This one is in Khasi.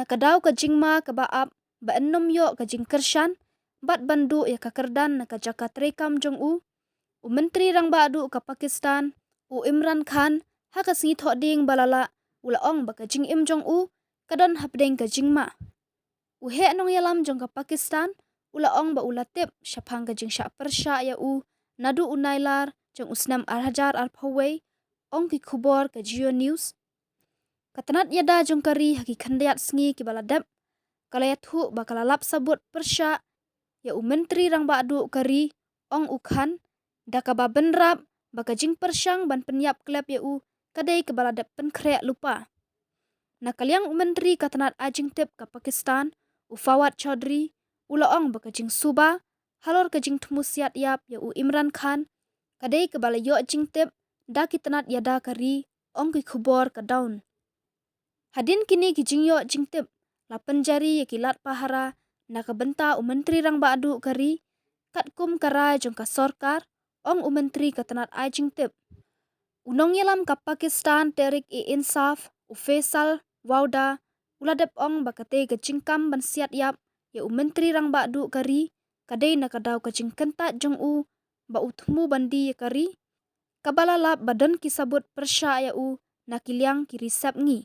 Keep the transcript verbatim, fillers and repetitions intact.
ka daw ka jingma kaba ap ba yn nym ïoh ka jingkyrshan bad ban duh ïa ka kyrdan na ka jaka treikam jong u, u Myntri Rangbah Duh ka Pakistan, u Imran Khan, ha ka sngi Thohdieng ba la lah, u la ong ba ka jingim jong u ka don hapdeng ka jingma. U heh nongïalam jong ka Pakistan u la ong ba u la tip shaphang ka jingshah pyrshah ïa u naduh u Nailar jong u snem ar hajar arphew wei, ong ki khubor ka Jio News. Ka tnat ïada jong ka ri ha ki khyndiat sngi kiba la dep ka la ïathuh ba ka la lap sabut pyrshah ïa u Myntri Rangbah Duh ka ri, ong u Khan, da kaba bynrap ba ka jingpyrshang ban pynïap klep ïa u ka dei kaba la dep pynkhreh lypa. Na ka liang u Myntri ka tnat ai jingtip ka Pakistan, u Fawad Chaudhry, u la ong ba ka jingsuba halor ka jingthmu siat ïap ïa u Imran Khan ka dei kaba la ïoh jingtip da ki tnat ïada ka ri, ong ki khubor ka Dawn. Hadien kine ki jingïoh jingtip, la pynjari ïa ki lad pahara na ka bynta u Myntri Rangbah Duh ka ri katkum ka rai jong ka sorkar, ong u Myntri ka tnat ai jingtip. U nongïalam ka Pakistan Tehreek-e-Insaf, u Faisal Wauda, u la dep ong ba katei ka jingkam ban siat ïap ïa u Myntri Rangbah Duh ka ri ka dei na ka daw ka jingkyntait jong u ba u thmu ban die ïa ka ri kaba la lap ba don ki sabut pyrshah ïa u na ki liang ki ri sepngi.